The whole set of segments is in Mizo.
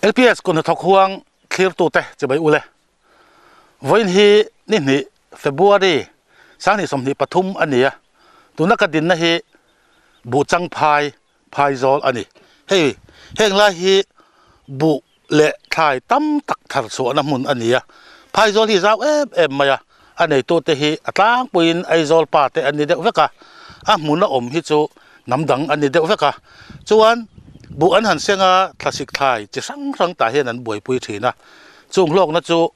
LPS kun hnathawk huang thlirtute chibai ule. Vawiin hi ni hnih February sanghnih 23 a ni a, tuna ka dinna hi Buhchang phai phaizawl a ni. Hei heng lai hi buh leh thlai tam tak thar chhuahna hmun a ni a, phaizawl hi zau em em mai a, a neitute hi a tlangpuiin Aizawl pa te an ni deuh vek a, a hmuna awm hi chu hnam dang an ni deuh vek a, chuan buh an han seng a, thlasik thlai chi hrang hrang tah hian an buaipui thin a, chung hlawkna chu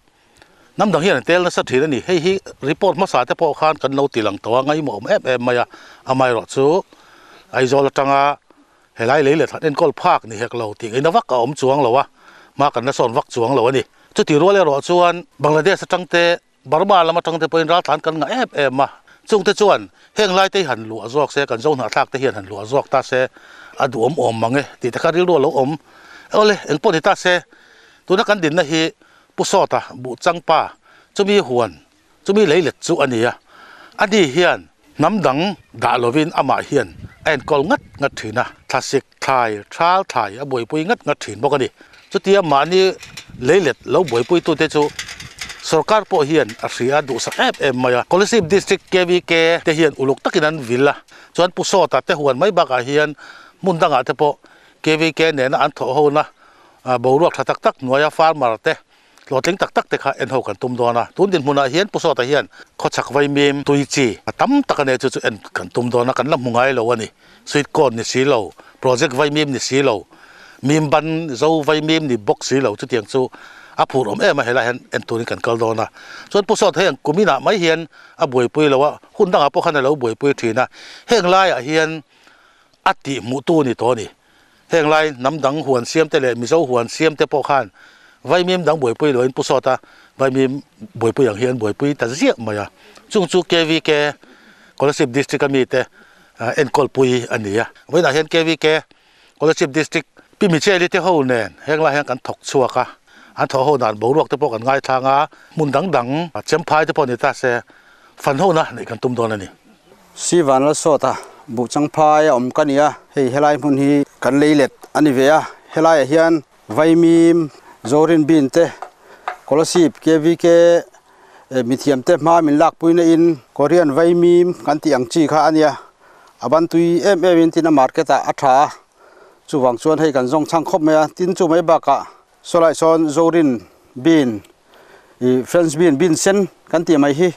hnam dang hian an tel nasa thin a ni, hei hi report hmasa te pawh khan kan lo ti lang tawh a, ngaihmawh awm em em mai a, amaherawh chu Aizawl atanga Helai lei leh thlan enkawl phak ni hek lo tih ngaihna vak a awm chuang lo a, hma kan la sawn vak chuang lo a ni. Chutih rual erawh chuan Bangladesh atang te, Burma lam atang te pawhin raltlan kan ngah em em a, chungte chuan heng lai te hi han luah zawk se, kan Zohnahthlak te hian han luah zawk ta se a duhawm awm mang e tih te kha rilru a lo awm. Awle, engpawh ni ta se, tuna kan dinna hi Pu Sawta Buhchangpa chumi huan Chumi leilet chu a ni a, ani hian hnam dang dah lovin amah hian a enkawl ngat ngat thin a, thlasik thlai, thal thlai a buaipui ngat ngat thin bawk a ni. Chutia mahni leilet lo buaipuitute chu sorkar pawh hian a hria a duhsak em em mai a. Kolasib District KVK te hian uluk takin an vil a, chuan Pu Sawta te huan mai bakah hian hmun dangah te pawh KVK nena an thawh hona boruak tha tak tak hnuaia farmer te Hlawhtling tak tak te kha en ho kan tum dawn a, tun dinhmunah hian Pu Sawta hian khawchhak vaimim tui chi a tam tak a nei chu chu en kan tum dawn a, kan la hmu ngai lo a ni. Sweet corn ni si lo, project vaimim ni si lo, mim ban zo vaimim ni bawk si lo chutiang chu a phur awm em a helaiah hian en turin kan kal dawn a. Chuan Pu Sawta hian kum inah mai hian a buaipui lo a, hun dangah pawh khan a lo buaipui thin a, heng laiah hian a tih hmuhtu ni tawh a ni. Heng lai hnam dang huan siam te leh Mizo huan siam te pawh khan vaimim dang buaipui loin pu sawt a, vaimim buaipui ang hian buaipui ta ziah mai a. Chung chu KVK Kolasib District a mite enkawlpui a ni a. Vawiinah hian KVK Kolasib District Pi Michelle te ho nen heng lai hian kan thawk chhuak a, an thawh ho dan boruak te pawh kan ngaithlang a, hmun dang dang chemphai te pawh ni ta se fan hona neih kan tum dawn a ni. Sivan la sawt a, buhchang phai a awm ka ni a, hei helai hmun hi kan lei let a ni ve a, helaiah hian Vaimim, Zorin Bin te, Kolasib KVK mithiam te hma min lakpui na in Korean Vaimim kan tih ang chi kha a nia, a ban tui em em in tin a market ah a tha a, chuvang chuan hei kan zawng chhang khawp mai a, tin chu mai bakah sawlai sawn Zorin Bin ih French bean bean sen kan tih mai hi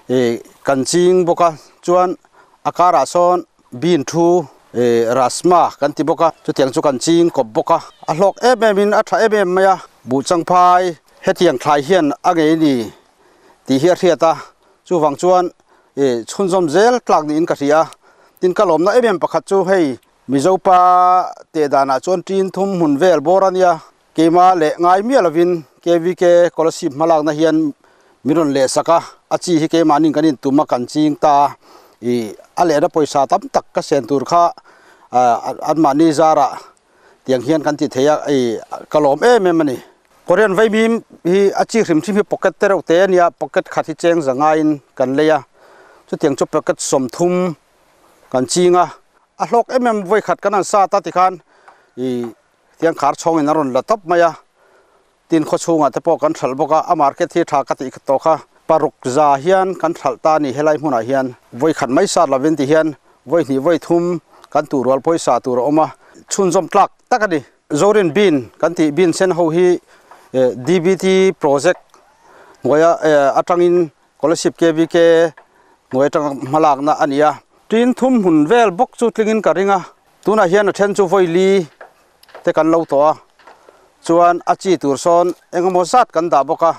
ih kan ching bawk a chuan a karah sawn bean thu ih rajma kan ti bawk a chutiang chu kan ching kawp bawk a a hlawk em em in a tha em em mai a buhchang phai hetiang thlai hian a ngei ni tih hi a hriat a chuvang chuan ih chhunzawm zel tlak niin ka hria a tin ka lawmna em em pakhat chu hei Mizopa teh danah chuan tin thum hmun vel bawr a nia. Keimah leh ngai miah lovin KVK Kolasib hmalakna hian min rawn lehsak a, a chi hi keimahnin kan intum a, kan ching ta a, ih a lehna pawisa tam tak ka sen tur kha anmahni zarah tiang hian kan ti thei a, ih ka lawm em em a ni. Korean vaimim hi a chi hrim hrim hi pocket te reuh te a nia, pocket khat hi cheng za ngaiin kan lei a, chutiang chu pocket 30 kan ching a, a hlawk em em vawikhat kan han sat a tikhan ih Tiang khar chhawngin a rawn la tawp mai a, tin khaw chhungah te pawh kan hralh bawk a, a market hi tha ka tih tawh kha paruk za hian kan hralh ta a ni helai hmunah hian vawi khat mai sat lovin ti hian vawi hnih vawi thum kan tuh rual pawisa tur a awm a, chhunzawm tlak tak a ni. Zorin bean kan tih bean sen ho hi DBT project hnuaia atangin Kolasib KVK hnuai atanga hmalakna a ni a, tin thum hmun vel bawk chu tlingin ka ring a. Tunah hian a then chu vawi li te kan lo tawh a, chuan a chi tur sawn engemaw zat kan dah bawk a,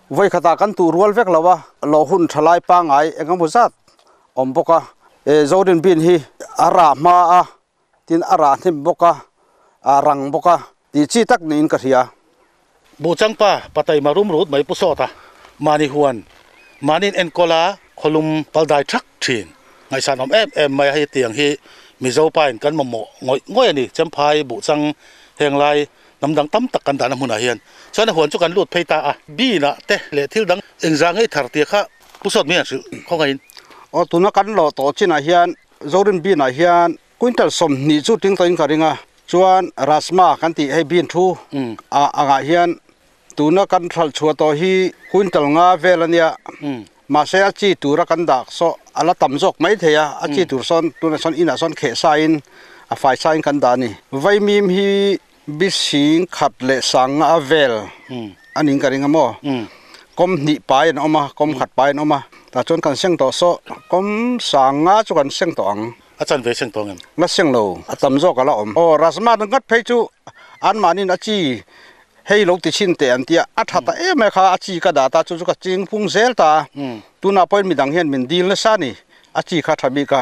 vawi khatah kan tuh rual vek lo a, lawh hun tha lai pangngai engemaw zat awm bawk a, e Zorin bean hi a rah hma a, tin a rah hnem bawk a, a rang bawk a tih chi tak niin ka hria. Buhchangpa pataima rum rut mai pu sawt a, mahni huan mahniin enkawl a khawlum paldai thak thin. Ngaihsan awm em em mai a hei tiang hi Mizo pain kan mamawh ngawih ngawih a ni. Chemphai buhchang heng lai hnam dang tam tak kan dahna hmunah hian chuan a huan chu kan lut phei ta a. Bean ah te leh thil dang engzah ngei thar tia kha pu sawt mai an hrilh khawngaih in. Aw tuna kan lawh tawh chinah hian Zorin bean ah hian quintal 20 chu tling tawhin ka ring a. Chuan Rajma kan tih hei bean thu ah angah hian tuna kan hralh chhuah tawh hi quintal nga vel a nia. Mahse a chi tura kan dah saw a la tam zawk mai thei a, a chi tur sawn tunah sawn inah sawn kheh sain a fai sain kan dah a ni. Vaimim hi Bising khat leh sang nga a vel a ning ka ring a maw? Kawm hnih pai an awm a, kawm khat pai an awm a. Tah chuan kan seng tawh saw, kawm sang nga chu kan seng tawh ang. A chan ve seng tawh ngem? La seng lo, a tam zawk a la awm. Aw, Rajma ngat phei chu anmahniin a chi hei lo ti chhin teh an tia, a tha ta em e kha, a chi ka dah ta chu chu ka ching pung zel ta a. Tunah pawhin midang hian min dil nasa a ni. A chi kha tha bik a,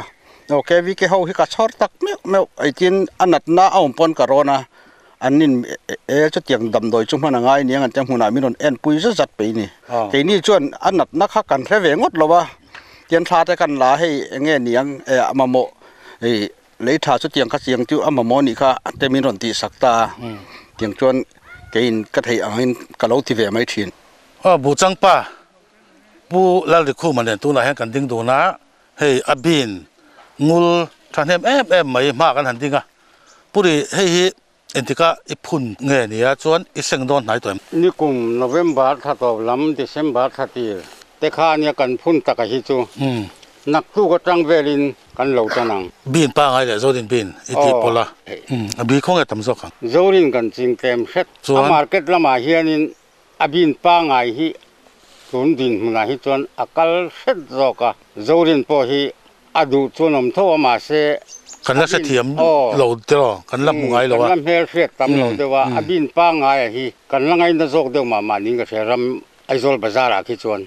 aw KVK ho hi ka chhawr tak meuh meuh eitin a natna a awm pawn ka rawn a, an nin e chutiang damdawi chu hman a ngai aniang an tia hmunah min rawn en pui zat zat peih a ni. Keini chuan a natna kha kan hre ve ngawt lo a, tian thla te kan la a hei eng nge niang e a mamawh ih lei tha chutiang kha chiang chu a mamawh anih kha te min rawn tihsak ta a, tiang chuan keiin ka theih angin ka lo ti ve mai thin. Aw Buhchangpa Pu Lalrikhuma nen tunah hian kan ding dun a, hei a bin ngul thahnem em em mai hma kan han ding a. Pu Ri, hei hi engtika i phun nge nia chuan i seng dawn hnai tawh em? Nikum November thla tawp lam December thla tir te kha ania kan phun taka hi chu naktuk atang velin kan lo tan ang. Bin pangai leh Zorin bin i tih pawlh a, a bi khaw nge tam zawk ang? Zorin kan ching tlem hret a market lamah hianin A bin pangngai hi tun dinhmunah hi chuan a kal hret zawk a, Zorin pawh hi a duh chuan awm tho a mahse Kan la hrethiam lo tiraw, kan la hmu ngai lo a. Kan la hmelhriat tam lo deuh a, a bin pangngaia hi kan la ngaina zawk deuh mah mah niin ka hria ram Aizawl bazar ah khi chuan.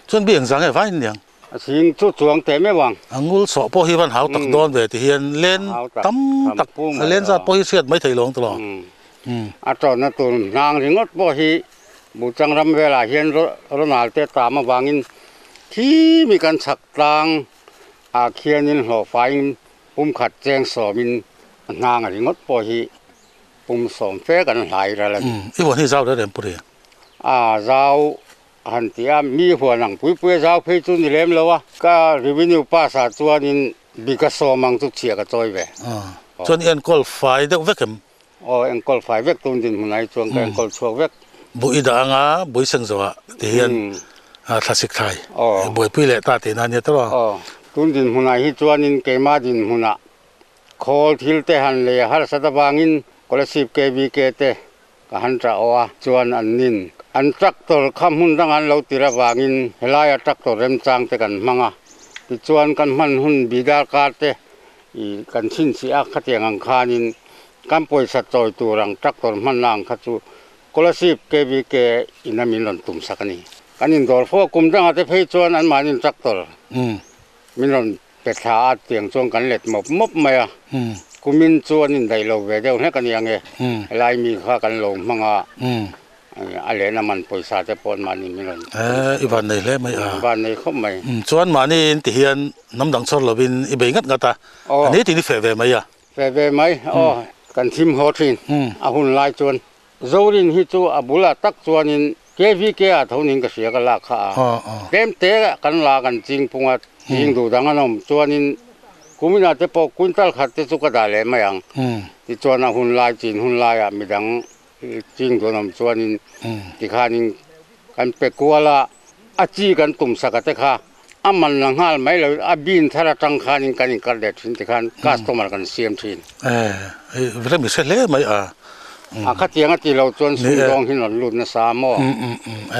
Chuan bi engzah nge vain niang? A chhing chu chuang teh meuh ang. A ngul sawh pawh hi van hau tak dawn ve ti hian len tam tak a len zat pawh hi hriat mai thei lo ang tawh. A tawnna tur hnang ringawt pawh hi Buhchang ram velah hian Ronald te tam avangin khi mi kan chhak tlang ah khianin hlawhfaiin pumkhat cheng sawmin a hnang ringawt pawh hi pum sawm fe kan hlai ral a ni. I huan hi zau reng reng pawh ri? A zau A han ti a, mi huan ang pui pui a zau phei chu ni lem lo a, ka revenue pass ah chuanin bika sawm ang chu chhia ka chawi ve. Chuan i enkawl fai deuh vek em? Aw, enkawl fai vek tun dinhmun ah hi chuan ka enkawl chhuak vek. Buh i dah anga bui seng zawh ah ti hian thlasik thlai buaipui leh ta tihna a nia tawh a. Aw, tun dinhmun ah hi chuanin keimah dinhmun ah khawl thil te han lei a harsat avangin Kolasib KVK te Ka han tah aw a, chuan an nin. An tractor kha hmun dangah an lo tir avangin helaia tractor remchang te kan hmang a, tichuan kan hman hun bidar kar te ih kan chhinchhiah a, khatiang ang khanin kan pawisa chawi tur ang tractor hmanna ang kha chu Kolasib KVK in a min rawn tum sak a ni. Kan indawr fo a, kum dangah te phei chuan anmahniin tractor min rawn Pe thla a tiang chuan kan let mawp mawp mai a, kumin chu an indaih lo ve deuh hlek a ni ang e, helai mi kha kan lo hmang a, a lehna man pawisa te pawh mahni min rawn I van nei hle mai a. Van nei khawp mai. Chuan mahni in ti hian hnam dang chhawr lovin i bei ngat ngat a, a ni tin i feh ve mai a. Feh ve mai, aw kan thim haw thin a hun lai chuan. Zorin hi chu a bulah tak chuanin KVK ah tho ning ka hria ka lak kha a. Tlem te kan la kan ching pung a, ching duh dang an awm chuanin kuminah te pawh quintal khat te chu ka dah leh mai ang. Tichuan a hun lai chin hun laiah midang ching duh an awm chuanin tikhanin kan pe kual a, a chi kan tum sak a te kha a man la nghal mai lo a bin thar atang khanin kan inkar leh thin tikhan customer kan siam thin. Eh, rem i hre hle mai a. A khatiang a ti lo chuan sumdawng hi rawn lut nasa a maw?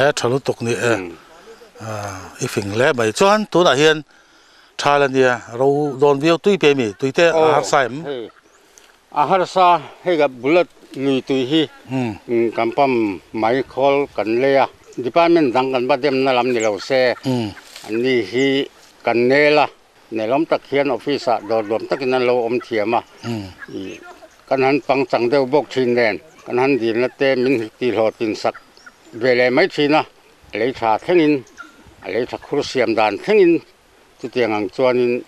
E, tha lutuk ni e. I fing hle mai. Chuan tunah hian thal a nia, ro dawn viau tui pe mi, tui te a harsa em? A harsa, hei ka bullet lui tui hi kan pump mai khawl kan lei a, department dang kan va demna lam ni lo se, anni hi kan nel a, nelawm tak hian office ah dawr duam takin an lo awm thiam a, kan han pangchang deuh bawk thin nen, kan han dilna te min tihhlawhtlin sak ve leh mai thin a, lei tha thlengin, a lei tha khur siam dan thlengin Chutiang ang chuanin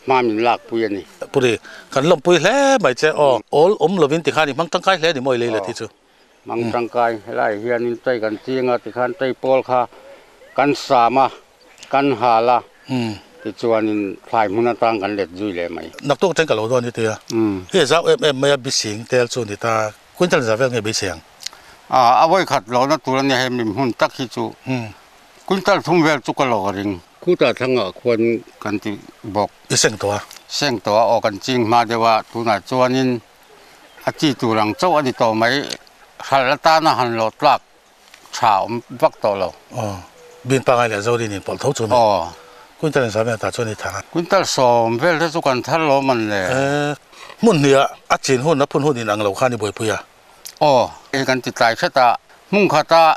hma min lakpui a ni. Puri, kan lawmpui hle mai che aw. Awl awm lovin tikhan i hmang tangkai hle a ni maw i lei let hi chu? Hmang tangkai, helai hianin tei kan ching a, tikhan tei pawl kha kan sam a, kan hal a, Tichuanin thlai hmun atang kan let zui leh mai. Naktuk atang ka lo dawn ni tia. Hei zau em em mai a bising tel chu ni ta. Quintal za vel nge beisei ang? A vawi khat lohna tur a nia hei mi hmun tak hi chu quintal thum vel chu ka lo ring. Khutah thlangah khuan kan ti bawk. I seng tawh a? Seng tawh a, aw kan ching hma deuh a, tunah chuanin a chi tur ang chauh a ni tawh mai. Hralh atana han lawh tlak tha awm vak tawh lo. Aw, bin pangai leh Zorin in pawlh tho chu ni. Aw. Quintal in sa vel tah chuan i thar a. Quintal sawm vel te chu kan thar lo man le. E, hmun hnih ah a chin hun a phun hun in ang lo khan i buaipui a. Aw, hei kan ti tlai hret a, hmun khat a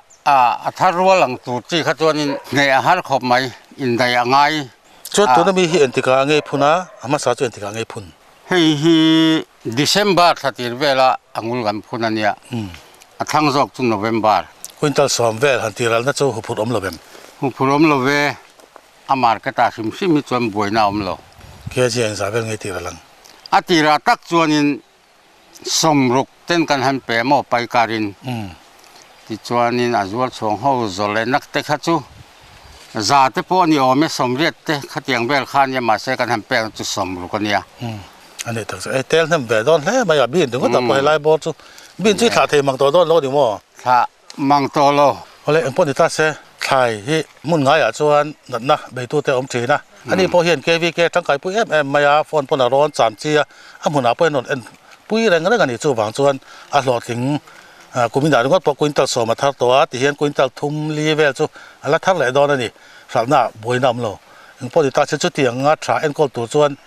a thar rual ang tur chi kha chuanin hneh a har khawp mai, indaih a ngai. Chuan tuna mi hi engtikah a ngei phun a, a hmasa chu engtikah a ngei phun? Hei hi December thla tir vela a ngul kan phun a nia, a thlang zawk chu November. Quintal sawm vel han tiralna chu huphurh awm lo em? Huphurh awm lo ve, a market ah hrim hrim hi chuan buaina a awm lo. KG engzah vel nge tir alang? A tirah tak chuanin sawmruk ten kan han pe maw paikarin. Tichuanin a zual chhuang ho zawh leh nak te kha chu za te pawh a ni awm e, sawmriat te khatiang vel kha a nia mahse kan han pek chu sawmruk a nia. A ni tak chu ei tel hnem ve dawn hle mai a, bean ringawt ah pawh helai bawr chu bean chu i thlah thei mang tawh dawn lo a ni maw? Thlah mang tawh lo. Awle engpawh ni ta se thlai hi hmun ngaiah chuan natna beitute a awm thin a, ani pawh hian KVK tangkaipui em em mai a, phone pawn a rawn cham chi a, a hmunah pawh hian rawn en pui reng reng a ni chuvang chuan a hlawhtling Kum inah ringawt pawh quintal sawm a thar tawh a, tihian quintal thum li vel chu a la thar leh dawn a ni. Hralhna buaina awm lo. Engpawh ni ta se chutiang anga tha enkawl tur chuan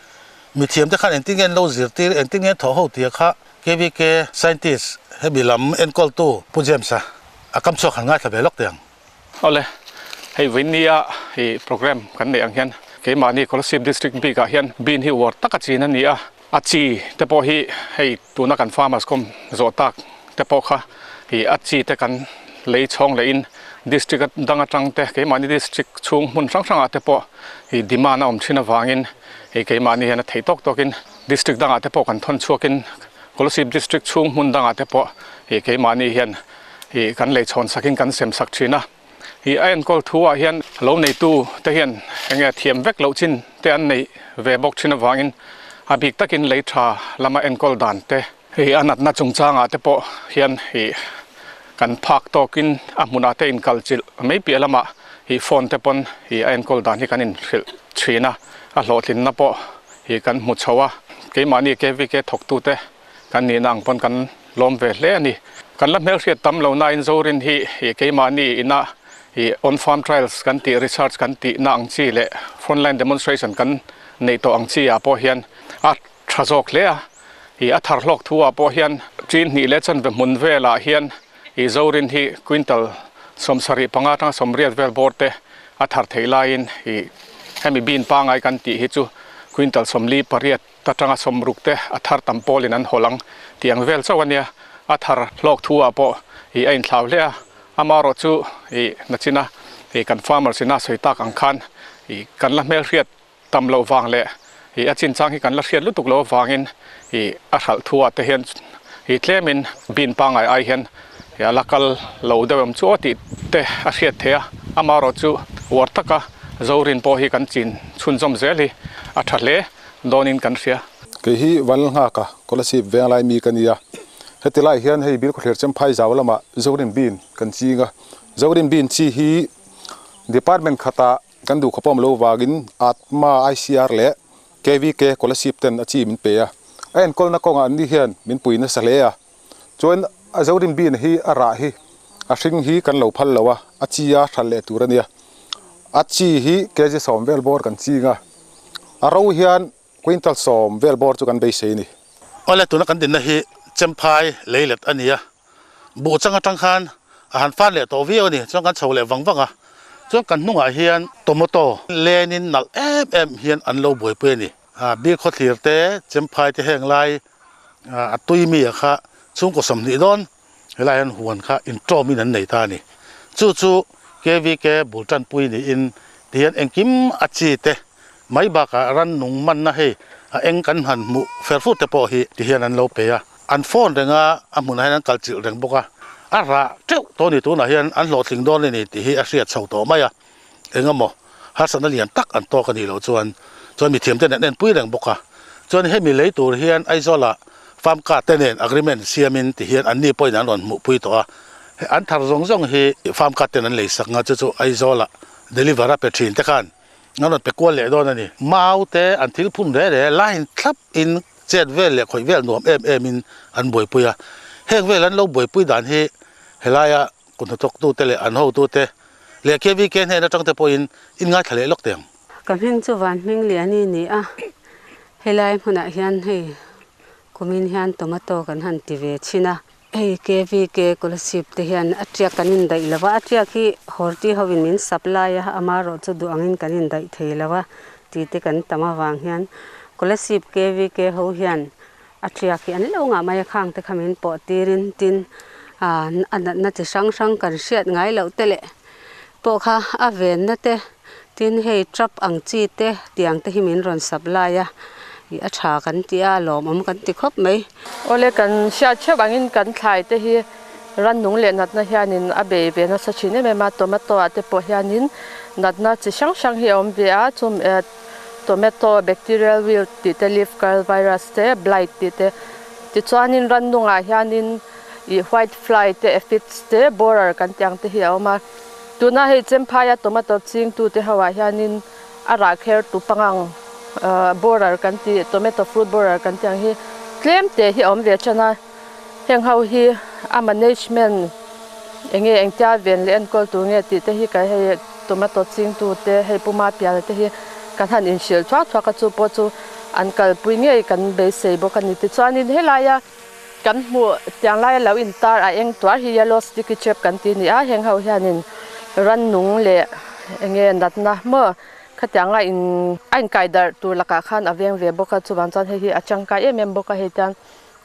mithiam te khan engtin nge an lo zirtir, engtin nge an thawh ho tih kha KVK scientist hemi lam enkawltu Pu James-a a kam chhuak han ngaithla ve lawk teh ang. Awle, hei vawinia i program kan neih ang hian keimahni Kolasib District bikah hian bean hi uar taka chin a ni a, a chi te pawh hi hei tuna kan farmers kawm zawh tak te pawh kha ih a chi te kan lei chhawng leh in district dang atang te keimahni district chhung hmun hrang hrangah te pawh ih demand a awm thin avangin hei keimahni hian a theih tawk tawkin district dangah te pawh kan thawn chhuakin Kolasib District chhung hmun dangah te pawh ih keimahni hian ih kan lei chhawn sakin kan sem sak thin a, ih a enkawl thu ah hian lo neitu te hian enge thiam vek loh chin te an neih ve bawk thin avangin a bik takin lei tha lama enkawl dan te ih a natna chungchangah te pawh hian ih kan phak tawkin a hmunah te inkal chilh mai piah lamah ih phone te pawn ih a enkawl dan hi kan inhrilh thin a, a hlawhtlinna pawh ih kan hmu chho a, keimahni KVK thawktute Kan nihna ang pawn kan lawm ve hle a ni. Kan la hmelhriat tam lo nain Zorin hi ih keimahni ina ih on farm trials kan tih research kan tihna ang chi leh frontline demonstration kan neih tawh ang chi ah pawh hian a tha zawk hle a. Ih a thar hlawk thu ah pawh hian chin hnih leh chanve hmun velah hian ih Zorin hi quintal 75 atanga 80 vel bawr te a thar theih laiin ih hemi bean pangai kan tih hi chu quintal 48 Ta tanga sawmruk te a thar tam pawlin an hawl ang tih ang vel chauh a nia. A thar hlawk thu ah pawh ih a inthlau hle a, amaherawh chu ih nachina ih kan farmers ina sawi tak ang khan ih kan la hmelhriat tam loh vang leh ih a chinchang hi kan la hriat lutuk loh avangin ih a hralh thu ah te hian ih tlemin bean pangai ai hian ih a la kal lo deuh em chu aw tih te a hriat theih a, amaherawh chu uar taka Zorin pawh hi kan chin chhunzawm zel hi a tha hle. dawnin kan hria. Kei hi Vanlalnghaka, Kolasib Venglai mi ka ni a. Heti lai hian hei Bilkhawthlir Chemphai zau lamah Zorin Bean kan ching a. Zorin Bean chi hi Department khatah kan duh khawpawm lo vangin Atma ICR leh KVK Kolasib ten a chi min pe a. A enkawlna kawngah an ni hian min pui nasa hle a. Chuan a Zorin Bean hi a rah hi a hring hi kan lo phal lo a, a chi a hral leh tur a nia. A chi hi kg sawm vel bawr kan ching a, a ro hian quintal sawm vel bawr chu kan beisei a ni. Awle tuna kan dinna hi Chemphai leilet a ni a, buh chang atang khan a han fan leh tawh viau a ni, chuan kan chho leh vang vang a, chuan kan hnungah hian tomato lenin nalh em em hian an lo buaipui a ni. Bik khawthlir te, Chemphai te heng lai a tui mi a kha chhungkaw 20 dawn helai hian huan kha intawmin an nei ta a ni. Chu chu KVK bul tanpui niin tihian engkim a chi te mai bakah rannung manna hei a eng kan han hmuh fer fur te pawh hi tihian an lo pe a. An phone reng a, a hmunah hian an kal chilh reng bawk a, a rah teuh tawh a ni tunah hian an hlawhtling dawn a ni tih hi a hriat chho tawh mai a. Engemaw? Harsatna lian tak an tawk a nih loh chuan chuan mithiam te nen an enpui reng bawk a. Chuan hemi lei tur hian Aizawla farm card te nen agreement siamin ti hian anni pawhin an rawn hmuhpui tawh a. An thar zawng zawng hi farm card ten an lei sak nga chu chu Aizawla deliver a pe thin te khan an rawn pe kual leh dawn a ni. Mau te an thil phun re re line thlap in chet vel leh khawih vel nuam em em in an buaipui a. Heng vel an lo buaipui dan hi helaia Kut hnathawktute leh an hotute leh KVK hnen atangte pawhin in ngaithla leh lawk teh ang. Ka hming chu Van Hming Liani ni a, helai hmunah hian hei kumin hian tomato kan han ti ve thin a, hei KVK Kolasib te hian a tiak kan indaih lo va, a tiak hi Horti hovin min supply a, amarawh chu duh angin kan indaih thei lo a tih te kan tam avang hian Kolasib KVK ho hian A tiak hi an lo ngah mai a, khang te kha min pawh tirin tin a natna chi hrang hrang kan hriat ngai loh te leh pawh kha a venna te tin hei trap ang chi te tiang te hi min rawn supply a, ih a tha kan ti a, a lawmawm kan ti khawp mai. Awle kan hriat theuh angin kan thlai te hi rannung leh natna hianin a bei ve nasa thin em em a, tomato ah te pawh hianin natna chi hrang hrang hi a awm ve a, chum Tomato bacterial wilt tih te, leaf curl virus te, blight tih te, tichuanin rannungah hianin ih white fly te, aphids te, borer kan tih ang te hi a awm a. Tuna hei Chemphaia tomato chingtute ho ah hianin a rah kher tu pangang borer kan tih, tomato fruit borer kan tih ang hi tlem te hi a awm ve than a. Heng ho hi a management enge engtia ven leh enkawl tur nge tih te hi ka hei tomato chingtu te hei puma pial te hi kan han inhrilh thuak thuak a chu pawh chu an kalpui ngei kan beisei bawk a ni. Tichuanin helaia kan hmuh tiang laia lo intar a eng tuar hi yellow sticky trap kan ti a ni a, heng ho hianin rannung leh enge natna maw khatianga in a inkai darh tur lakah khan a veng ve bawk a, chuvang chuan hei hi a tangkai em em bawk a hei tiang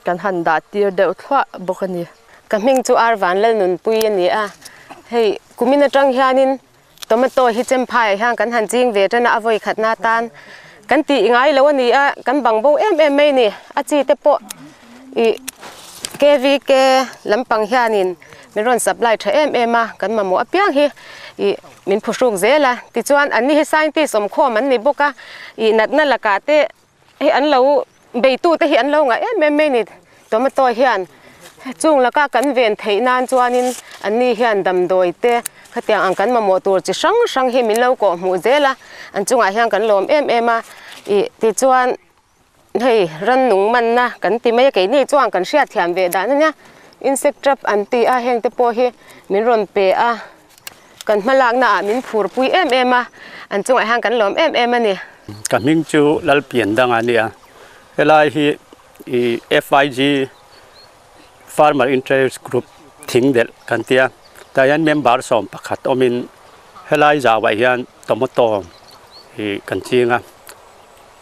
Kan han dah tir deuh thluah bawk a ni. Ka hming chu Arvan Lalnunpui a ni a, hei kumin atang hianin tomato hi Chemphaiah hian kan han ching ve tan a, a vawi khatna atan kan tih ngai lo a ni a, kan bang bo em em mai a ni. A chi te pawh ih KVK lampang hianin min rawn supply tha em em a, kan mamawh apiang hi ih min phuhruk zel a, tichuan anni hi scientist awmkhawm an ni bawk a, ih natna lakah te Hei an lo beitute hi an lo ngah em em mai ni. Tomato hian chung laka kan ven theih nan chuanin anni hian damdawi te khatiang ang kan mamawh tur chi hrang hrang hi min lo kawh hmuh zel a, an chungah hian kan lawm em em a. Ih tichuan hei rannung manna kan ti mai a, keini chuan kan hriatthiam ve dan ania insect trap an ti a, heng te pawh hi min rawn pe a, Kan hmalakna ah min phurpui em em a, an chungah hian kan lawm em em a ni. Ka hming chu Lalpian dang a nia, helai hi i FIG Farmer Interest Group thing delh kan tia, tah hian member 11 awmin helai zauah hian tomato hi kan ching a,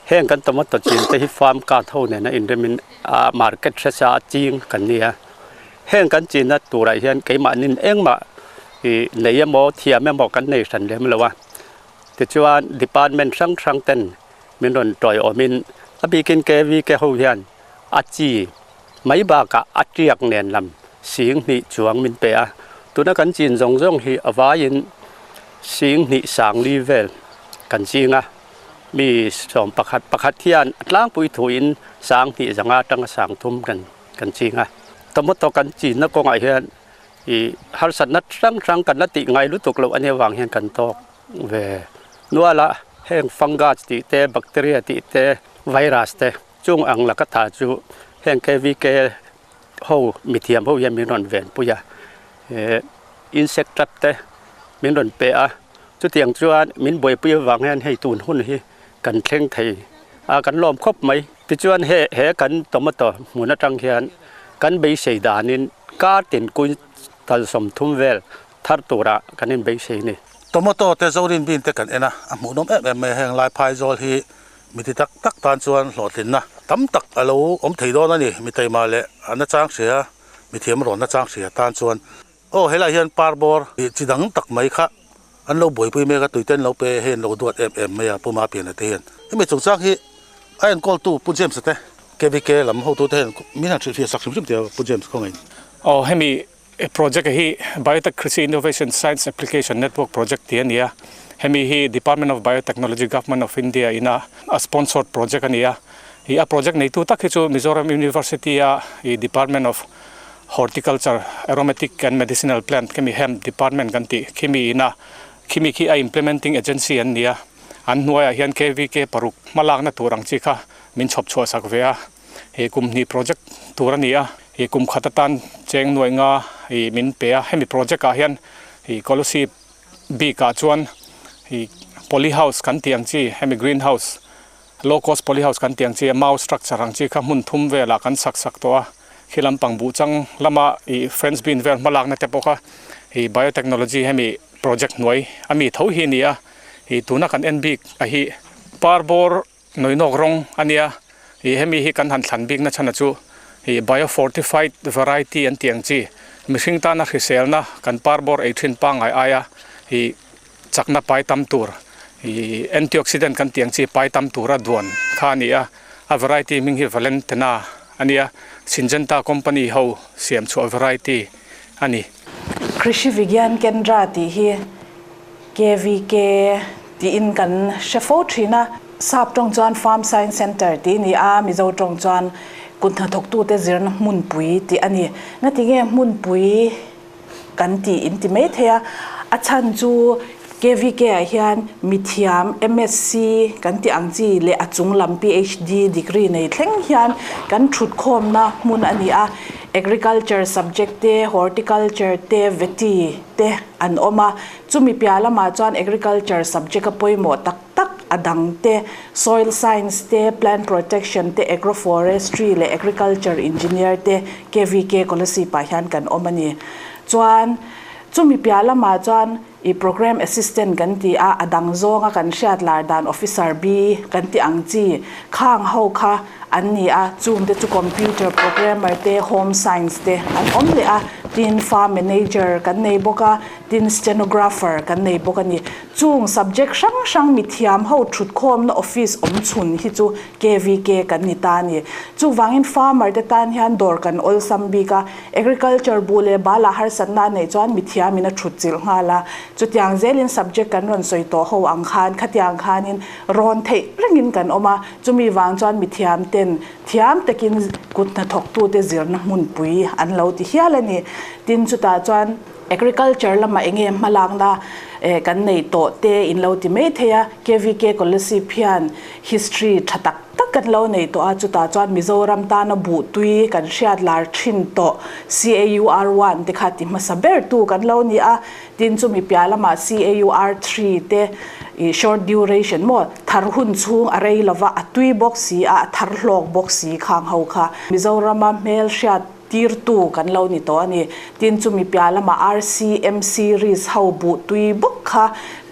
heng kan tomato chin te hi farm card ho nena inremin a market hresa a ching kan nia. Heng kan chinna turah hian keimahnin engmah ih nei emaw thiam emaw kan nei hran lem lo a, tichuan department hrang hrang ten min rawn tawiawmin a bikin KVK ho hian a chi mai bakah a tiak nen lam sing hnih chuang min pe a, tuna kan chin zawng zawng hi a vaiin sing hnih sang li vel kan ching a, mi 11 pakhat hian a tlangpui thuin sang hnih zanga atanga sang thum kan. Kan ching a, tomato kan chinna kawngah hian ih harsatna hrang hrang kan la tih ngai lutuk loh ania vang hian kan tawk ve nual a, heng fungus tih te, bacteria tih te, virus te chung ang laka tha chu heng KVK ho mithiam ho hian min rawn venpui a, eh insect trap te min rawn pe a, chutiang chuan min buaipui avang hian hei tun hun hi kan thleng thei a, kan lawm khawp mai. Tichuan he he kan tomato hmun atang hian kan beisei danin kar tin quintal 30 vel thar tura kan inbeisei a ni. Tomato te Zorin bean te kan en a, a hmuhnawm em em mai a, heng lai phaizawl hi mi ti tak tak tan chuan hlawhtlinna tam tak a lo awm thei dawn a ni, mi taima leh a nachang hria, mi thiam rawn nachang hria tan chuan. Aw helaiah hian parbawr chi dang tak mai kha an lo buaipui mek a, tuite an lo pe hei an lo duat em em mai a, Pu Mapiana te hian. Hemi chungchang hi a enkawltu Pu James-a te, KVK lam hotute hian min han hrilhfiah sak hrim hrim tih a Pu James khawngaih. Aw hemi project hi Biotech Krishi Innovation Science Application Network Project tih a ni a. Hemi hi Department of Biotechnology, Government of India ina a sponsored project a ni a. Ih a project neitu tak hi chu Mizoram University a ih Department of Horticulture, Aromatic and Medicinal Plant khimi HAMP department kan tih khimi ina khimi khi a implementing agency an ni a. An hnuaiah hian KVK paruk hmalakna tur ang chi kha min chhawp chhuah sak ve a. Ih kum hnih project tur a ni a. Ih kum khat atan cheng nuaih nga ih min pe a. Hemi project ah hian ih Kolasib bik ah chuan ih poly house kan tih ang chi hemi green house low cost poly house kan tih ang chi a mau structure ang chi kha hmun thum velah kan sak sak tawh a khi lampang buh chang lama ih french bean vel hmalakna te pawh kha ih biotechnology hemi project hnuai ami tho hi a ni a ih tuna kan en bik a hi parbawr Nawinawk rawng a nia, ih hemi hi kan han thlan bikna chhan a chu ih biofortified variety an tih ang chi, mihring tana hriselna kan parbawr ei thin pangngai aia ih chakna pai tam tur ih antioxidant kan tih ang chi pai tam tura duan kha a ni a, a variety hming hi Valentena a nia, Syngenta company ho siam chhuah variety a ni. Krishi Vigyan Kendra tih hi KVK tiin kan hre fo thin a, Sap tawng chuan Farm Science Centre tih a ni a, Mizo tawng chuan kut hnathawktute zirna hmunpui tih a ni. Ngatinge hmunpui kan tih in ti mai thei a, a chhan chu KVK ah hian mithiam MSc kan tih ang chi leh a chung lam PhD degree nei thleng hian kan thutkhawmna hmun a ni a, Agriculture subject te, Horticulture te, Vety te an awm a, chumi piah lamah chuan Agriculture subject a pawimawh tak tak a dang te, Soil Science te, Plant Protection te, Agroforestry leh Agriculture Engineer te KVK Kolasib ah hian kan awm a ni. Chuan chumi piah lamah chuan i Programme Assistant kan ti a, a dang zawnga kan hriat lar dan Officer B kan ti ang chi khang ho kha an ni a, chungte chu Computer Programmer te, Home Science te an awm leh a, tin Farm Manager kan nei bawk a, tin Stenographer kan nei bawk a ni. Chung subject hrang hrang mithiam ho thutkhawmna office awm chhun hi chu KVK kan ni ta a ni. Chuvangin farmer te tan hian dawr kan awlsam bik a, Agriculture bu leh bala harsatna a neih chuan mithiamin a thut chilh nghal a, chutiang zelin subject kan rawn sawi tawh ho ang khan khatiang khanin rawn theih rengin kan awm a, chumi vang chuan mithiam ten thiam takin kut hnathawktute zirna hmunpui an lo ti hial a ni. Tin, chutah chuan Agriculture lamah enge hmalakna kan nei tawh te in lo ti mai thei a, KVK Kolasib hian history tha tak tak kan lo nei tawh a, chutah chuan Mizoram tana buh tui kan hriat lar thin tawh CAUR one te kha ti hmasa ber tu kan lo ni a, tin chumi piah lamah CAUR 3 te ih short duration maw thar hun chhung a rei lova a tui bawk si a, a thar hlawk bawk si khang ho kha Mizorama hmel hriat tirtu kan lo ni tawh a ni. Tin chumi piah lamah RCM series ho buh tui bawk kha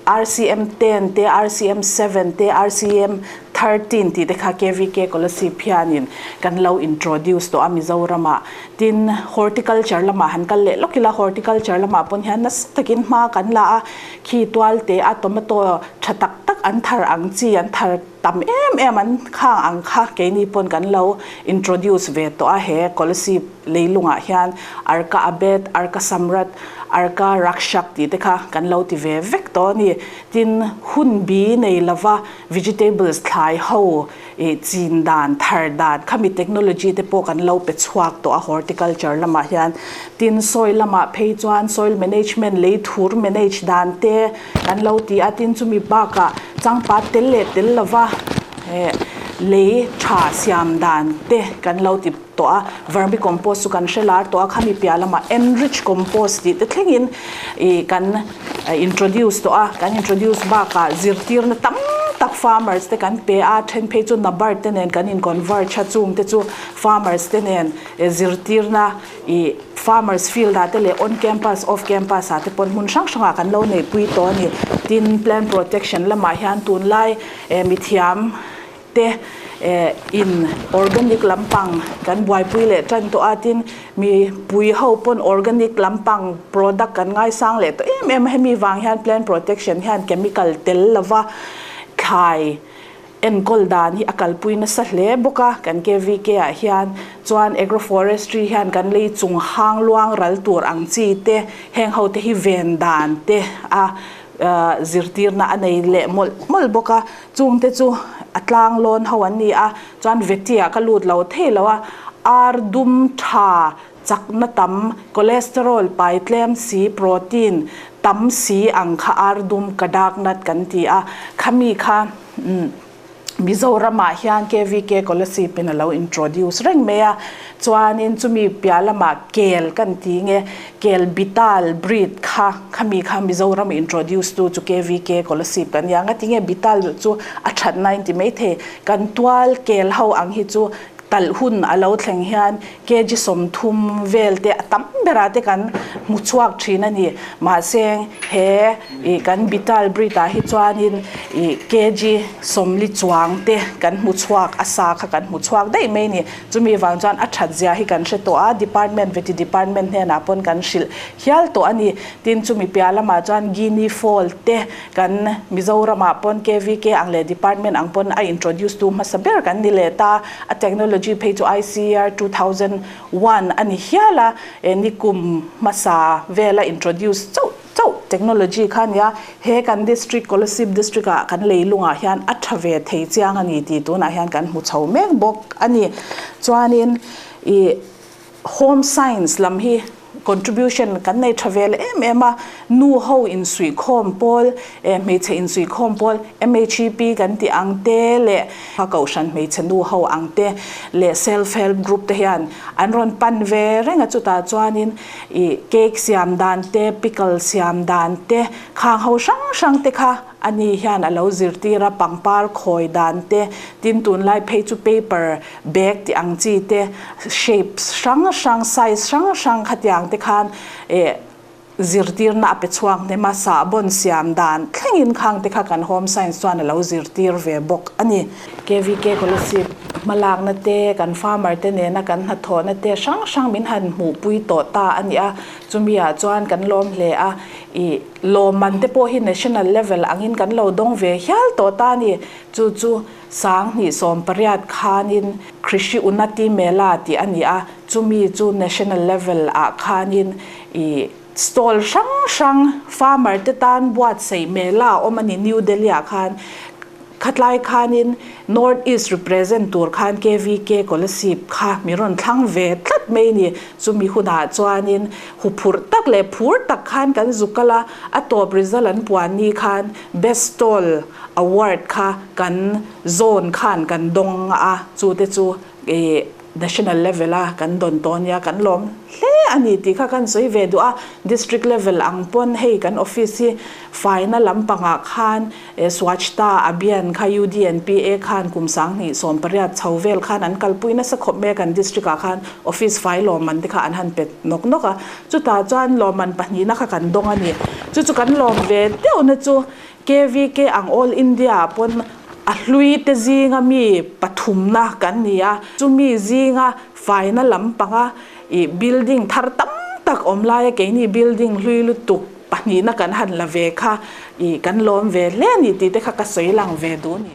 RCM 10 te, RCM 7 te, RCM 13 tih te kha KVK Kolasib hianin kan lo introduce tawh a Mizoramah. Tin, horticulture lamah han kal leh lawk ila, horticulture lamah pawn hian nasa takin hma kan la a, khi tual te a tomato tha tak tak an thar ang chi an thar tam em em an khang ang kha keini pawn kan lo introduce ve tawh a, he Kolasib leilungah hian Arka Abet, Arka Samrat, Arka Rakshak tih te kha kan lo ti ve vek tawh a ni. Tin, hun bi nei lova vegetables thlai ho ih chin dan, thar dan khami technology te pawh kan lo pe chhuak tawh a horticulture lamah hian. Tin, soil lamah phei chuan soil management, lei thur manage dan te kan lo ti a, tin chumi bakah changpat tel leh tel lova eh lei tha siam dan te kan lo ti tawh a, vermicompost chu kan hre lar tawh a, khami piah lamah enrich compost tih te thlengin ih kan introduce tawh a, kan introduce bakah zirtirna tam tak farmers te kan pe a, then phei chu NABARD te nen kan in converge a, chung te chu farmers te nen zirtirna ih farmers field ah te leh on campus off campus ah te pawn hmun hrang hrangah kan lo neihpui tawh a ni. Tin, plant protection lamah hian tunlai mithiam te in organic lampang kan buaipui leh tan tawh a, tin mipui ho pawn organic lampang product kan ngaisang leh tawh em em a, hemi vang hian plant protection hian chemical tel lova thlai enkawl dan hi a kalpui nasa hle bawk a, kan KVK ah hian chuan agroforestry hian kan lei chung hang luang ral tur ang chi te heng ho te hi ven dan te a. Zirtirna a nei leh mawlh mawlh bawk a, chungte chu a tlang lawn ho an ni a, chuan Veti-ah ka lut lo thei lo a, ar dum tha chakna tam, cholesterol pai tlem si, protein tam si ang kha ar dum Kadaknath kan ti a, khami kha Mizoramah hian KVK Kolasib in a lo introduce reng mai a, chuanin chumi piah lamah kel kan ti nge, kel bital breed kha khami kha Mizoram introduce tu chu KVK Kolasib kan nia, ngatinge bital chu a that na in ti maithei, kan tual kel ho ang hi chu talh hun a lo thleng hian kg 30 vel te a tam berah te kan hmu chhuak thin a ni. Mahse he ih kan bital breed ah hi chuanin ih kg 40 chuang te kan hmu chhuak a sa kha kan hmu chhuak daih mai a ni. Chumi vang chuan a that zia hi kan hre tawh a, department veti department hnenah pawn kan hrilh hial tawh a ni. Tin chumi piah lamah chuan guinea fowl te Kan Mizoramah pawn KVK ang leh department ang pawn a introduce tu hmasa ber kan ni leh ta. A technology phei chu ICR 2001 a ni hial a, e nikum hmasa vela introduce chauh chauh technology kha a nia. He kan district Kolasib district ah kan leilungah hian a tha ve thei chiang a ni tih tunah hian kan hmu chho mek bawk a ni. Chuanin ih Home Science lam hi contribution kan nei tha vel em em a, nu ho insuihkhawm pawl, hmeichhe insuihkhawm pawl MHEP kan tih ang te leh kohhran hmeichhe nu ho ang te leh self help group te hian an rawn pan ve reng a, chutah chuanin ih cake siam dan te, pickle siam dan te, khang ho hrang hrang te kha Ani hian a lo zirtir a, pangpar khawi dan te, tin tunlai phei chu paper bag tih ang chi te, shapes hrang hrang, size hrang hrang khatiang te khan eh zirtirna a pe chhuak hnem a, sahbawn siam dan thlengin khang te kha kan home science chuan a lo zirtir ve bawk a ni. KVK Kolasib hmalakna te, kan farmer te nena kan hnathawhna te hrang hrang min han hmuhpui tawh ta a ni a, chumi ah chuan kan lawm hle a, ih. Lawmman te pawh hi national level angin kan lo dawng ve hial tawh ta a ni. Chu chu 2018 khanin Krishi Unnati Mela tih a ni a, chumi chu national level ah khanin ih stall hrang hrang farmer te tan buatsaih mela a awm a ni New Delhi ah khan. Khatlai khanin North East represent tur khan KVK Kolasib kha mi rawn thlang ve tlat mai ni. Chumi hunah chuanin huphurh tak leh phur tak khan kan zu kal a, a tawp result an puan ni khan Best Stall Award kha kan zone khan kan dawng a, chu te chu ih National level a kan dawn tawh nia kan lawm hle a ni tih kha kan sawi ve duh a, District level ang pawn hei kan office hi faina lampangah khan Swachhta Abhiyan kha UDNPA khan kum 2018 chho vel khan an kalpui nasa khawp mai a kan district ah khan office fai lawmman te kha an han pet nawk nawk a, chutah chuan lawmman pahnihna kha kan dawng a ni. Chu chu kan lawm ve deuhna chu KVK ang All India ah pawn a hlui te zinga mi pathumna kan ni a, chumi zinga faina lampanga ih building thar tam tak awm laia keini building hlui lutuk pahnihna kan han la ve kha ih kan lawm ve hle a ni tih te kha ka sawi lang ve duh a ni.